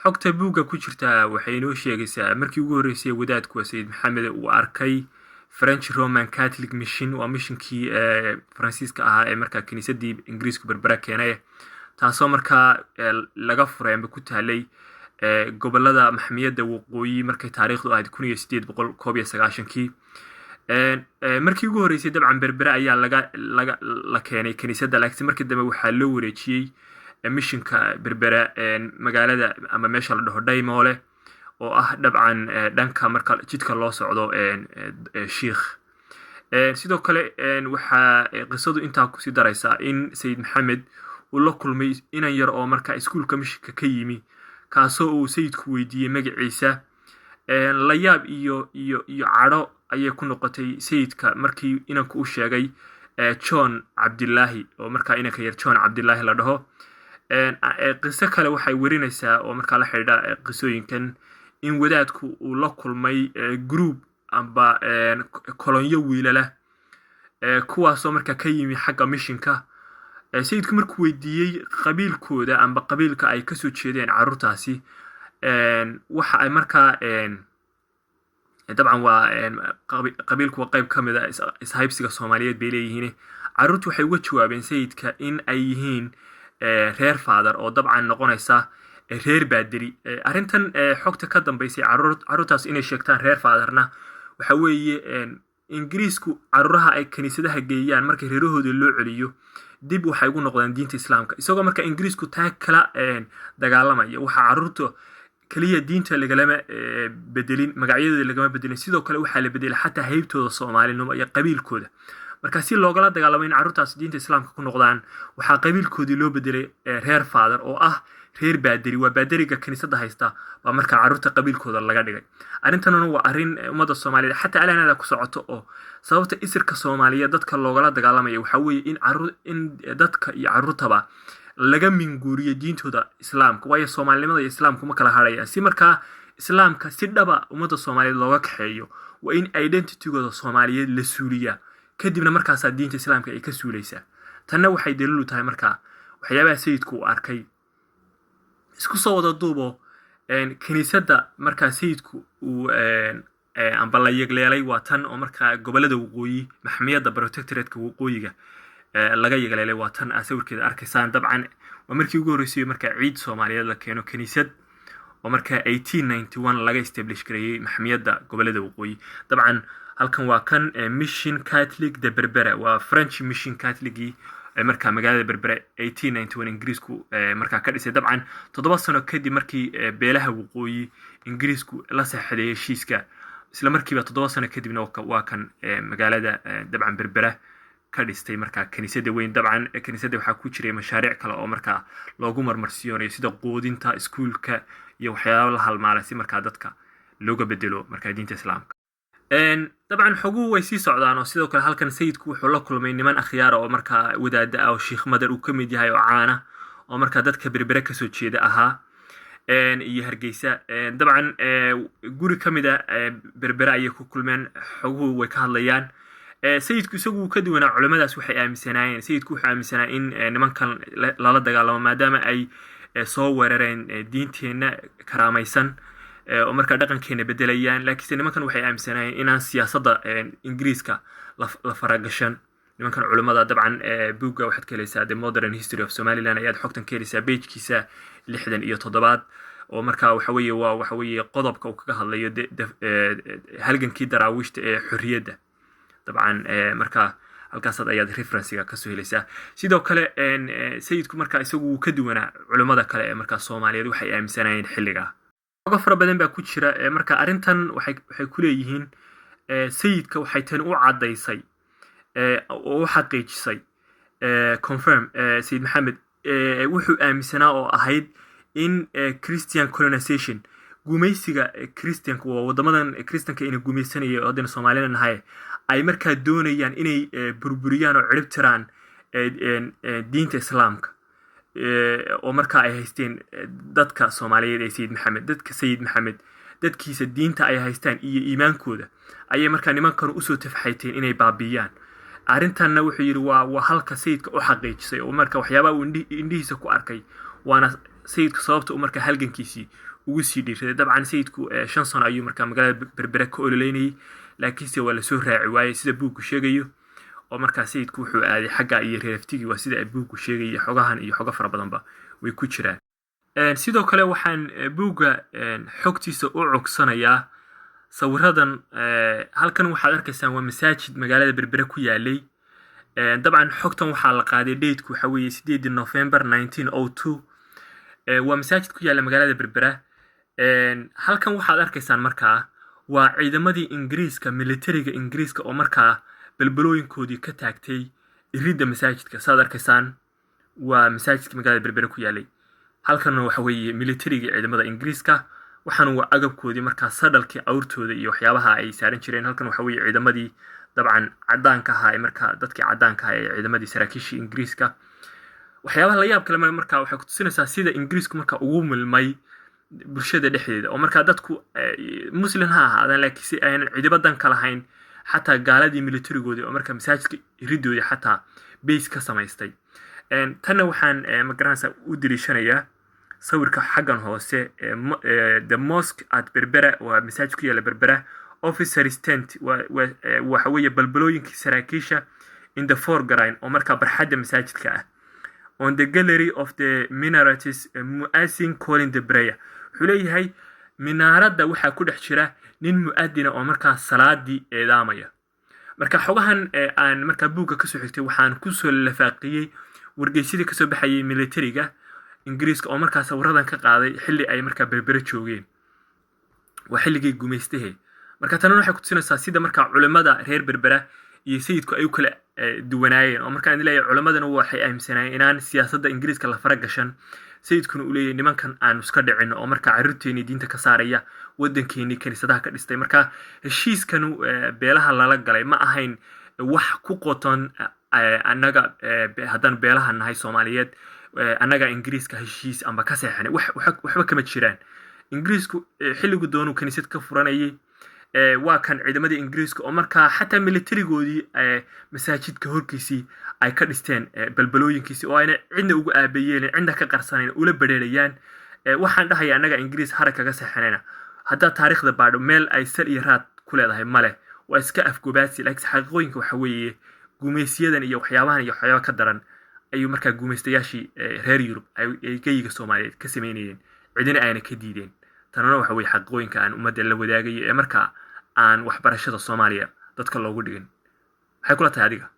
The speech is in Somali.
Xogta buugga ku jirta waxay inoo sheegaysaa markii ugu horreysay wadaadku waa Sayid Maxamed uu arkay French Roman Catholic Mission, waa missionkii Faransiiska ahaa ee markaa kiniisadii Ingiriisku Berbera keenay, taasoo markaa laga furay amba ku taalay gobolada Maxmiyadda Waqooyi markay taariikhdu ahayd 1891-kii. Markii ugu horreysay dabcan Berbere ayaa laga laga la keenay kiniisadda, laakiinse markii dambe waxaa loo wareejiyey missionka Berbera magaalada ama meesha la dhaho Dhaymoole, oo ah dabcan dhanka marka jidka loo socdo Shiikh. Sidoo kale waxaa qisadu intaa kusii daraysaa in Sayid Maxamed uu la kulmay inan yar oo markaa iskuulka missionka ka yimi, kaasoo uu sayidku weydiiyey magaciisa. Layaab iyo cadho ayay ku noqotay sayidka markii inanku u sheegay John Cabdilaahi, oo markaa inanka yar John Cabdilaahi la dhaho. Qiso kale waxay werinaysaa oo markaa la xidhiidha qisooyinkan in wadaadku uu la kulmay group amba kolonyo wiilala, kuwaasoo markaa ka yimi xagga missionka. Sayidku markuu weydiiyey qabiilkooda amba qabiilka ay kasoo jeedeen carruurtaasi, waxa ay markaa dabcan waa qabiilku waa qayb ka mid a ishaybsiga Soomaaliyeed bay leeyihiin. Carruurtu waxay uga jawaabeen sayidka in ay yihiin reer father, oo dabcan noqonaysa reer baaderi. Arrintan xogta ka dambeysay carruurtaas inay sheegtaan reer fatherna waxa weeye Ingiriisku carruuraha ay kiniisadaha geeyaan, markii reerahooda loo celiyo dib waxay ugu noqdaan diinta Islaamka. Isagoo marka Ingiriisku taa kala dagaalamaya, waxaa carruurta keliya diinta lagalama bedelin, magacyadooda lagama bedelin, sidoo kale waxaa la bedelay xataa haybtooda Soomaalinimo iyo qabiilkooda. Marka si loogala dagaalamo in carruurtaas diinta Islaamka ku noqdaan, waxaa qabiilkoodii loo bedelay reer father, oo ah reer baaderi. Waa baaderiga kiniisadda haysta baa markaa carruurta qabiilkooda laga dhigay. Arrintanuna waa arrin ummadda Soomaaliyeed xataa alaanada ku socoto, oo sababta isirka Soomaaliyeed dadka loogala dagaalamaya waxaa weeye in carruur in dadka iyo carruurtaba laga minguuriyo diintooda Islaamka, waayo Soomaalinimada iyo Islaamku ma kala harhayaan. Si markaa Islaamka si dhaba ummadda Soomaaliyeed looga kaxeeyo, waa in identitygooda Soomaaliyeed la suuliyaa, kadibna markaasaa diinta Islaamka ay ka suulaysaa. Tanna waxay daliilu tahay markaa waxyaabaha sayidku uu arkay. Isku soo wada duubo, kiniisadda markaa sayidku uu amba la yegleelay waa tan oo markaa gobolada waqooyi, maxmiyadda protectorateka waqooyiga laga yegleelay, waa tan aa sawirkeeda arkaysaan. Dabcan waa markii ugu horreysay markaa ciid Soomaaliyeed la keeno kiniisad, oo markaa 1891 laga establish gareeyey maxmiyadda gobolada waqooyi. Dabcan halkan waa kan Mission Catholic de Berbera, waa French Mission Catholicgii markaa magaalada Berbere 1891 Ingiriisku markaa ka dhisay, dabcan 7 sano kadib markii beelaha waqooyi Ingiriisku la saxeexday heshiiska. Isla markiiba 7 sano kadibna waa kan magaalada dabcan Berbera ka dhistay markaa kiniisadda weyn. Dabcan kiniisadda waxaa ku jiray mashaariic kale oo markaa loogu marmarsiyoonayo, sida quudinta iskuulka iyo waxyaaba la halmaalay, si markaa dadka looga bedelo markaa diinta Islaamka. Dabcan xoguhu way sii socdaan, oo sidoo kale halkan sayidku wuxuu la kulmay niman akhyaara oo markaa wadaada ah, oo Sheikh Madar uu ka mid yahay oo caana, oo markaa dadka Berbere kasoo jeeda ahaa iyo Hargeysa. Dabcan guri ka mid a Berbere ayay ku kulmeen, xoguhu way ka hadlayaan. Sayidku isagu wuu ka duwanaa culamadaas waxay aaminsanaayeen. Sayidku wuxuu aaminsanaa in nimankan lala dagaalamo, maadaama ay soo weerareen diinteenna karaamaysan oo markaa dhaqankeena bedelayaan. Laakiinse nimankan waxay aaminsanaayeen inaan siyaasadda Ingiriiska la faragashan, nimankan culimmada. Dabcan buugga waxaad ka helaysaa The Modern History of Somaliland ayaad xogtan ka helaysaa, pagekiisa 67aad, oo markaa waxa weeye waa waxa weeye qodobka uu kaga hadlayo halgankii Daraawiishta ee xorriyadda. Dabcan markaa halkaasaad ayaad referencega kasoo helaysaa. Sidoo kale sayidku markaa isagu wuu ka duwanaa culimmada kale ee markaa Soomaaliyeed waxay aaminsanaayeen xilligaa. Oga fara badan baa ku jira. Marka arrintan waxay ku leeyihiin sayidka waxay tani u caddaysay oo u xaqiijisay, confirm, Sayid Maxamed wuxuu aaminsanaa oo ahayd in Christian colonization, gumaysiga Christianka, waa wadamadan Christianka ina gumaysanaya oo haddayna Soomaalina nahay, ay markaa doonayaan inay burburiyaan oo cirib tiraan diinta Islaamka, oo markaa ay haysteen dadka Soomaaliyeed ee Sayid Maxamed, dadka Sayid Maxamed dadkiisa diinta ay haystaan iyo iimaankooda ayay markaa nimankan usoo tafxayteen inay baabiiyaan. Arrintanna wuxuu yidhi waa halka sayidka u xaqiijisay oo marka waxyaabaha uu indhihiisa ku arkay, waana sayidka sababta uu markaa halgankiisii Ugu sii dhiiraday. Dabcan Sayidku 5 sano ayuu markaa magaalada Berbere ka ololeynayay, laakiinse waa lasoo raaci waayey sida buuggu sheegayo, oo markaa Sayidku wuxuu aaday xagga iyo reer abtigii. Waa sida ay buuggu sheegaya. Xogahan iyo xogo fara badanba way ku jiraan. Sidoo kale waxaan buugga xogtiisa u cogsanayaa sawiradan. Halkan waxaad arkaysaan waa masaajid magaalada Berbere ku yaalay. Dabcan xogtan waxaa la qaaday, dateku waxa weeye 8dii November 1902. Waa masaajid ku yaalla magaalada Berbera. Halkan waxaad arkaysaan markaa waa ciidamadii Ingiriiska, militariga Ingiriiska, oo markaa balbalooyinkoodii ka taagtay iridda masaajidka. Saad arkaysaan, waa masaajidka magaalada Berbere ku yaalay. Halkanna waxa weeye militarigii ciidamada Ingiriiska. Waxaana waa agabkoodii markaa, sadhalkii awrtooda iyo waxyaabaha ay saaran jireen. Halkan waxa weeye ciidamadii dabcan cadaanka ahaa ee markaa dadkii cadaanka ahaa ee ciidamadii saraakiishii Ingiriiska. Waxyaabaha la yaab kale markaa waxay kutusinaysaa sida Ingiriisku markaa ugu milmay bulshada dhexdeeda, oo markaa dadku Muslim ha ahaadaan, laakiin si aynan cidiba dan ka lahayn, xataa gaaladii militarigoodii oo markaa masaajidka iridoodii xataa base ka samaystay. Tanna waxaan, ma garanaysaa, u daliishanayaa sawirka xaggan hoose, "The Mosque at Berbera", waa masaajid ku yaalla Berbera. "Officers tent", waxa weeye balbalooyinkii saraakiisha, "in the foreground", oo markaa barxadda masaajidka ah. "On the gallery of the minarets, muasin calling the prayer." Wuxuu leeyahay minaaradda waxaa ku dhex jira nin mu'adina oo markaa salaadii eedaamaya. Marka xogahan aan markaa buugga kasoo xigtay waxaan kusoo lafaaqiyey wargeysyadii kasoo baxayay militariga Ingiriiska, oo markaa sawiradan ka qaaday xilli ay markaa Berbere joogeen. Waa xilligii gumaystahe. Marka tanna waxay kutusinaysaa sida markaa culimmada reer Berbera iyo Sayidku ay u kala duwanaayeen, oo markaan leeyahay culimmadana waxay aaminsanaayeen inaan siyaasadda Ingiriiska la fara gashan, Sayidkuna uu leeyahay nimankan aanu iska dhicino oo markaa carruurteenii diinta ka saaraya, waddankeenii kaniisadaha ka dhistay. Marka heshiiskanu beelaha lala galay ma ahayn wax ku qoton annaga haddaan beelaha nahay Soomaaliyeed, annaga Ingiriiska heshiis amba ka seexanay. Waxba kama jiraan. Ingiriisku xilligu doonuu kaniisad ka furanayay. Waa kan ciidamadii Ingiriiska oo markaa xataa militarigoodii masaajidka horkiisii ay ka dhisteen balbalooyinkiisii, oo ayna cidna ugu aabayeelin, cidna ka qarsanayn, ula bedheerayaan. Waxaan dhahaya annaga Ingiriis harag kaga seexanayna, haddaad taariikhda baadho, meel ay sal iyo raad ku leedahay male. Waa iska afgobaadsi. Laakiin xaqiiqooyinka waxa weeye gumaysiyadan iyo waxyaabahan iyo waxyaaba ka daran ayuu markaa gumaystayaashii reer Yurub ay geyiga Soomaaliyeed ka sameynayeen, cidina ayna ka diideen. Tanana waxa weye xaqiiqooyinka aan ummadda la wadaagayo ee markaa aan waxbarashada Soomaaliya dadka loogu dhigin. Maxay kula tahay adiga?